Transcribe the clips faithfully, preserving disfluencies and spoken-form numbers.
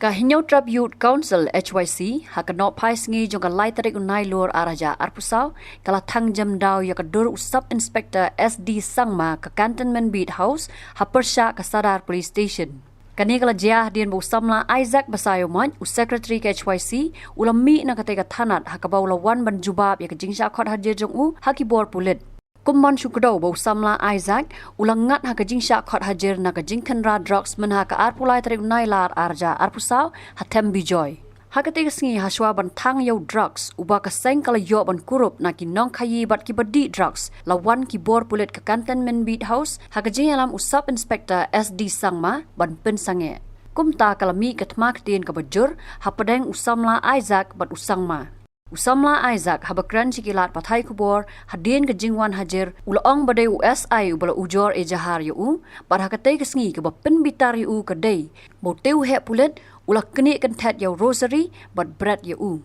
Ka Hynñiewtrep Youth Council, H Y C, ha ka nohphai sngi jong ka lai tarik u Nailur ar hajar arphew saw, ka la thang jem daw ïa ka dur u Sub Inspector S D Sangma ka Cantonment Beat House, ha pyrshah ka Sadar Police Station. Kane ka la jia hadien ba u samla Isaac Basaiawmoit, u Secretary ka H Y C, u la mih na katei ka thanat ha kaba u la wan ban jubab ïa ka jingshah khot hajir jong u ha ki bor pulit. Kum ban shu kdew ba u samla Isaac u la ngat ha ka jingshah khot hajir na ka jingkhynra drugs mynha ka arphew lai tarik u Nailar ar hajar arphew saw ha Them Bijoy. Ha katei ka sngi, hashwa ban thang ïa u drugs uba ka seng ka la ïoh ban kurup na ki nongkhaïi bad kiba dih drugs, la wan ki bor pulit ka Cantonment Beat House ha ka jingïalam u Sub Inspector S D Sangma ban pynsangeh. Kumta ka la mih ka thma ktien kaba jur hapdeng u samla Isaac bad u Sangma. U samla Isaac, haba kren sha ki lad pathai khubor hadien ka jingwan hajir, u la ong ba dei u S I uba la ujor ejahar ïa u, bad ha katei ka sngi kaba pynbitar ïa u ka dei ba utei u heh pulit u la knieh kynthet ïa u Rosary bad bret ïa u.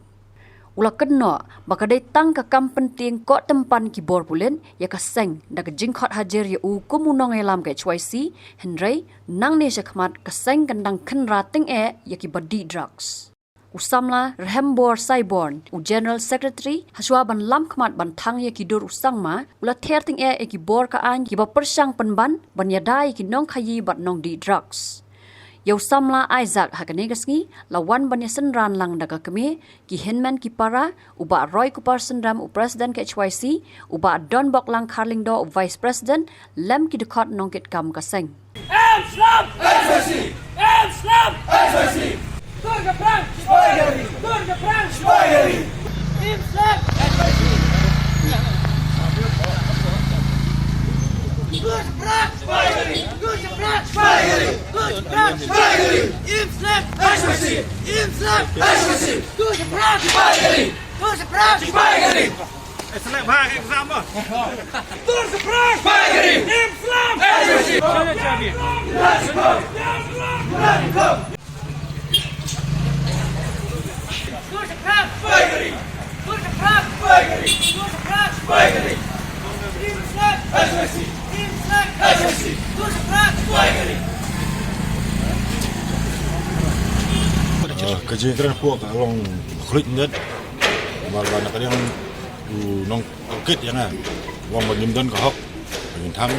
U la kynnoh ba ka dei tang ka kam pyntieng koh tympan ki bor pulit ïa ka seng da ka jingkhot hajir ïa u kum u nongïalam ka H Y C, hynrei nangne shakhmat ka seng kan dang khynra tyngeh ïa kiba dih drugs. U samla Rhembor Saiborn, u General Secretary, hashwa ban lam khmat ban thang ïa ki dur u Sangma, u la ther tyngeh ïa ki bor ka aiñ kiba pyrshang pynban ban ïada ïa ki nongkhaïi bad nongdih drugs. Ïa u samla Isaac ha kane ka sngi la wan ban ïasynran lang da ka kmie, ki hynmen ki para, u Bah Roy Kupar Synrem, u President ka H Y C, u Bah Donboklang Kharlyngdoh, u Vice President, lem ki dkhot nongkitkam ka seng. Im slap! H Y C! Im slap! H Y C! Dur ka prang! Sipai gari! Dur ka prang! Sipai gari! Im slap! H Y C! Dur ka prang! Sipai gari! Dur ka prang! Sipai gari! Dur ka prang! Sipai gari! Im slap! H Y C! Im slap! H Y C! Dur ka prang! Sipai gari! Dur ka prang! Sipai gari! Eh, select bha ka exam ah. Dur ka prang! Sipai gari! Im slap! Dur ka prang! Dur ka prang! Sipai gari! Dur ka prang! Sipai gari! Dur ka prang! Sipai gari! Im slap! H Y C! Im slap! H Y C! Dur ka prang! Sipai gari! Ah, ka jingkren hapoh ka long khluit ndet. Namar ba na ka liang u nongkit ïa nga u ong ba ngim don ka hok ba ngin thang,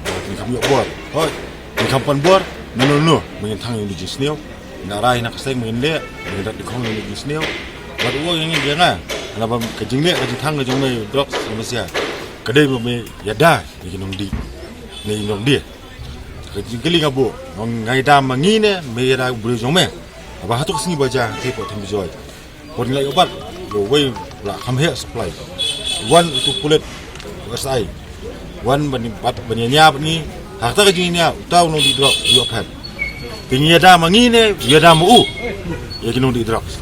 ba ngin kham ïoh bor. Hooid, ngin kham pan bor na no no ba ngin thang ïa u jingsniew. Ngin rai na ka seng ba ngin leh, ba ngin rat dkhong ïa u jingsniew. Bad u ong ïa nga, nga ba ka jingleh ka jingthang ka jong me drugs, ka me sia, ka dei ba me ïada ïa ki nongdih ne ki nongdih. Ka jingkylli nga buh, nga ïada ma ngi ne me ïada u briew jong me? Haba hato ka sngi ba jia ha ki port Them Bijoy, port ngi la ïoh bat ïa uwei u la kham heh supply. Wan utu pulit u S I, wan ban bat ban ïa nia bad ngi. Ha kata ka jingïania uta u nongdih drugs u ïoh phet. Te ngi ïada ma ngi ne u ïada ma u ïa ki nongdih drugs?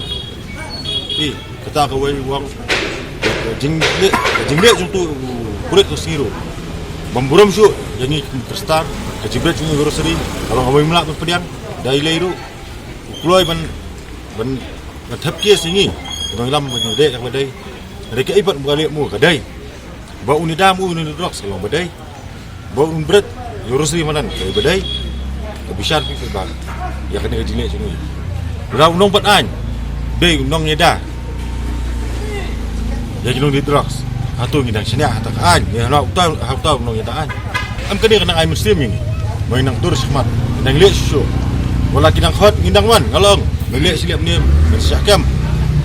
Te kata kawei u ong ka jingleh, ka jingleh jong utu u pulit ka sngi ruh bym burom shuh ïa ngi ki Khristan. Ka jingbret jong ngi Rosary ka long kawei, ym lah ban pdiang. Dei lei ruh u kloi ban, ban, ban thep case ïa ngi. Nongïalam ban ïadei ïa kaba dei. Hynrei kaei pat ba ka leh mo ka dei. Ba un ïada ma u ïa une u drugs ka long ba dei. Ba un bret ïa u Rosary Madan ka dei ba dei. Ka bishar phi phi ba ïa kane ka jingleh jong ngi. Lada u nongbat aiñ dei u nongïada ïa ki nongdih drugs, hato ngi dang shaniah ha kata ka aiñ ne ha uta, ha uta u nongïada aiñ? Em, kane ka nang ai mynsiem ïa ngi. Ba ngin nang dur shakhmat, ngin nang leh shuh shuh. Wat la ki dang khot, ngin dang wan, nga la ong. Me leh shi leh mynne men shah kem.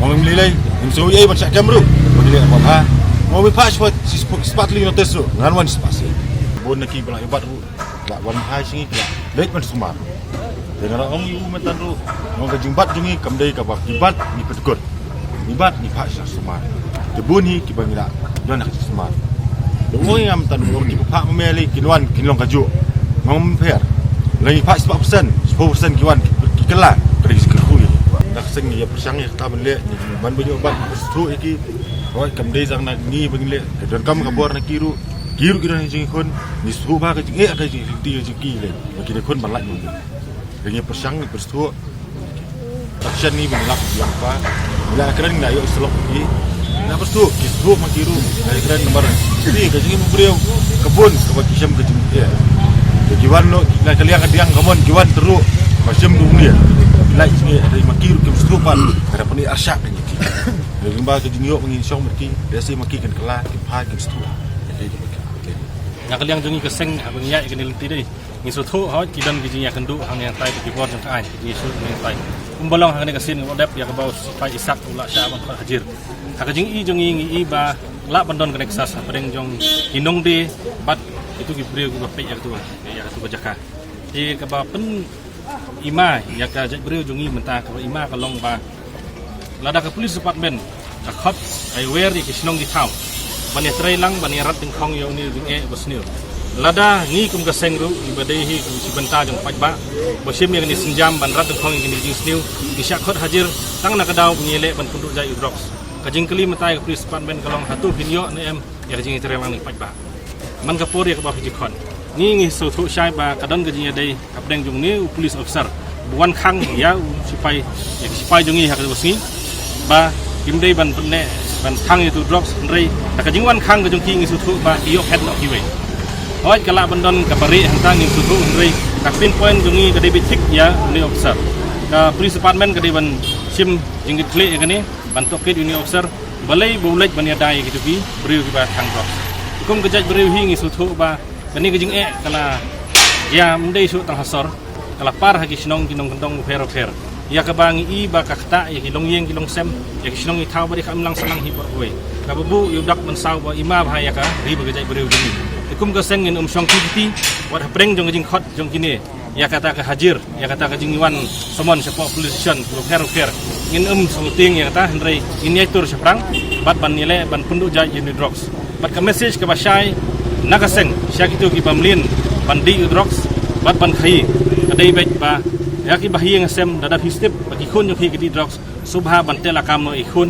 Ngam lei lei, ngim sngew ei ban shah kem ruh. Ba ngi leh ba bha. Ngam, me phah shi spah, shi spah, shi spah tylli notice ruh, ngan wan shi spah sien. Bun na kiba la ïohbat ruh, la wan hai sha ngi, la leit ban sumar. Te nga la ong ïa u mynta ruh, nga ong ka jingbat jong ngi kam dei kaba ngi bat ngi pynkut. Ngi bat ngi phah sha sumar. Te bun hi kiba ngi la don ha ka sumar. Te u ong ïa nga mynta ruh, kiba phah ma me lei kin wan kin long kajuh. Ngam pher. Lada ngi phah spah percent, spah percent ki wan ki, ki kylla, ka dei ki kyrkhu ïa ngi. Nga seng ngi ïa pyrshang ïa kata ban leh, ngi ban ba ïoh bat ngi pyrshang ïa ki. Hooid, kam dei tang na ngi ba ngi leh, ka donkam ka bor na ki ruh. Ki ruh ki don ha ka jingkhun, ngi sngewbha ka jingeh ka jingkti ka jingki lei. Ba ki dei khun ban lait mynta. Ngi pyrshang ngi pyrshang. Action ni ban lap ïa pa. Ngi la kren ngi la ïoh syllok ki. Ngi la pyrshang ki sngewbha ma ki ruh. Ngi la kren namar ki ka jingim briew ka bun kaba ki shem ka jingeh. Ki wan noh na ka liang ka diang ka mon ki wan tyrwa ba shem du ngi. Lai jingeh, dei ma ki ruh kim sngewthuh pat, ka da pyni arshak ka jingeh. Dei lyngba ka jingïoh ma ngi shong ma ki, dei shi ma ki kan kylla, kim phai, kim sngewthuh. Dei ma ki. Na ka liang jong ngi ka seng, ha ba ngi ïaid kane lynti dei. Ngi sngewthuh hoi ki don ki jingïakynduh hangne hangtai bad ki bor jong ka aiñ, ki jingïasyllok hangne hangtai. Kumba long ha kane ka sien ngi ïoh dep ïa kaba u sipai Isak u la shah ban khot hajir. Ha ka jingïohi jong ngi ngi i ba lah ban don ka nexus hapdeng jong ki nongdie bad kito ki briew kiba peit ïa kato, ïa kato ka jaka. Te kaba pyn i ma ïa ka jaitbynriew jong ngi mynta, kaba i ma ka long ba lada ka police department ka khot, ka ïawer ïa ki shnong ki thaw ban ïatrei lang, ban ïarat dyngkhong ïa une u jingeh ba sniew. Lada ngi kum ka seng ruh, ngi ba dei hi kum shi bynta jong paidbah ba shim ïa kane ka sienjam ban rat dyngkhong ïa kane ka jingsniew, ngi shah khot hajir tang na ka daw ba ngi leh ban pynduh jait ïa u drugs. Ka jingkylli mynta ïa ka police department ka long, hato phin ïoh ne em ïa ka jingïatrei lang na ki paidbah man ka por ïa kaba phi ju khot? Ngi ngi sngewthuh shai ba ka don ka jingïadei hapdeng jong une u police officer ba wan khang ïa u sipai, ïa ki sipai jong ngi ha kata ka sngi ba kim dei ban pynneh ban khang ïa uto u drugs, hynrei da ka jingwan khang ka jong ki ngi sngewthuh ba ki ïoh phet noh kiwei. Hooid, ka lah ban don kaba rieh hangta ngi sngewthuh, hynrei ka pinpoint jong ngi ka dei beit thik ïa une u officer. Ka police department ka dei ban shim jingkitkhlieh ïa kane, ban tohkit ïa une u officer, balei ba u leit ban ïada ïa kito ki briew kiba khang drugs. Kum ka jaitbynriew hi ngi sngewthuh ba kane ka jingeh ka la ïa ym dei shuh tang ha sor, ka la par ha ki shnong ki nongkyndong bapher bapher. Ïa kaba ngi i ba ka ktah ïa ki longïing ki longsem, ïa ki shnong ki thaw ba dei ka imlang sahlang hi baroh kawei. Kaba buh ïa u dak mynsaw ba i ma bha ïa ka ri bad ka jaitbynriew jong ngi. Te kum ka seng ngin ym shong kti kti wat hapdeng jong ka jingkhot jong kine ïa kata ka hajir, ïa kata ka jingwan summon shapoh police station bapher bapher. Ngin ym sngewtieng ïa kata, hynrei ngin ïai tur shaphrang bad ban ïaleh ban pynduh jait ïa une u drugs. Bad ka message kaba shai na ka seng sha kito kiba mlien ban dih ïa u drugs bad ban khaïi, ka dei beit ba ïa kiba ha ïing ha sem, lada phi step ba ki khun jong phi ki dih drugs, sngewbha ban teh lakam noh ïa ki khun.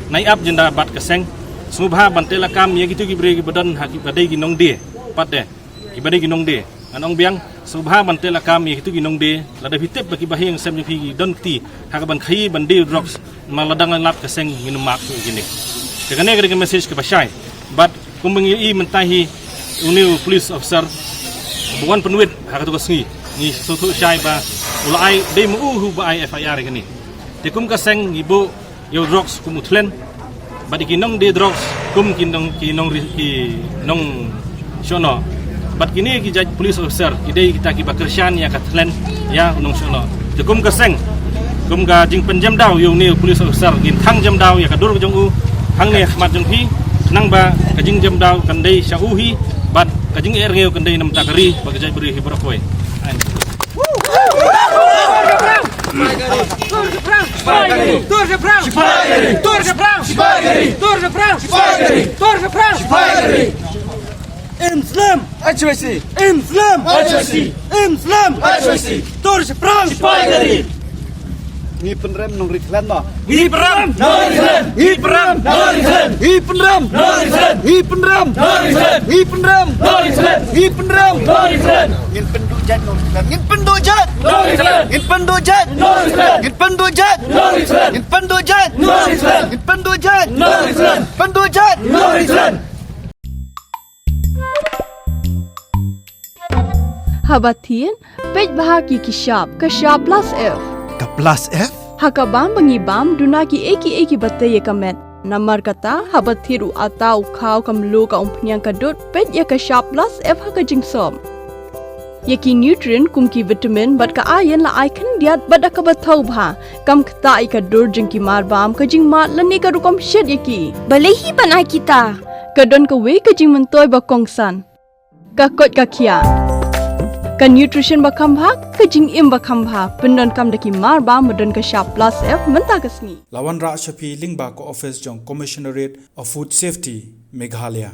Nai ap jynda bad ka seng, sngewbha ban teh lakam ïa kito ki briew kiba don ha kiba dei ki nongdie pat de, kiba dei ki nongdie. Ngan ong biang, sngewbha ban teh lakam ïa kito ki nongdie, lada phi tip ba kiba ha ïing ha sem jong phi ki don kti ha kaban khaïi ban dih ïa u drugs, namar lada ngan lap ka seng ngin ym map shuh ïa kine. Te kane ka dei ka message kaba shai. Bad kumba ngi i mynta hi, une u police officer ba wan pynwit ha kato ka sngi, ngi sngewthuh shai ba u la ai, dei ma u hi ba ai F I R ïa kane. Te kum ka seng ngi buh ïa u drugs kum u thlen, bad ïa ki nongdie drugs kum ki nong, ki nongri, ki nongshohnoh. Bad kine ki jait police officer ki dei kita kiba kyrshan ïa ka thlen ïa u nongshohnoh. Te kum ka seng, kum ka jingpynjem daw ïa une u police officer, ngin thang jem daw ïa ka dur jong u hangne ha khmat jong phi, khnang ba ka jingjem daw kan dei sha u hi bad ka jingeh rngiew kan dei na bynta ka ri bad ka jaitbynriew hi baroh kawei. Im slem! H Y C! Im slem! H Y C! Im slem! H Y C! Tur shaphrang! Sipai ka ri! Ngi pynrem nongri thlen mo. Ngi pynrem nongri thlen! Ngi pynrem nongri thlen! Ngi pynrem nongri thlen! Ngi pynrem nongri thlen! Ngi pynrem nongri thlen! Ngi pynrem nongri thlen! Ngin pynduh jait nongri thlen! Ngin pynduh jait nongri thlen! Ngin pynduh jait nongri thlen! Ngin pynduh jait nongri thlen! Ngin pynduh jait nongri thlen! Ngin pynduh jait nongri thlen! Pynduh jait nongri thlen! Haba thied, peit bha ïa ki shap, ka shap plus F. Ka plus F? Ha ka bam ba ngi bam, duna kiei kiei kiba tei ïa ka met. Namar kata, haba thied u atta, u khaw, ka mluh, ka umphniang, ka dud, peit ïa ka shap plus F ha ka jingsop. Ïa ki nutrient kum ki vitamin bad ka iron la ai khyndiat bad da kaba thaw bha. Kam ktah ïa ka dur jong ki mar bam, ka jingmad lane ka rukom shet ïa ki. Balei hi ban ai kita? Ka don kawei ka jingmyntoi ba kongsan. Ka koit ka khiah. Ka nutrition ba kham bha, ka jingim ba kham bha. Pyndonkam da ki mar bam ba don ka shap plus F mynta ka sngi. La wanrah sha phi lyngba ka office jong Commissionerate of Food Safety, Meghalaya.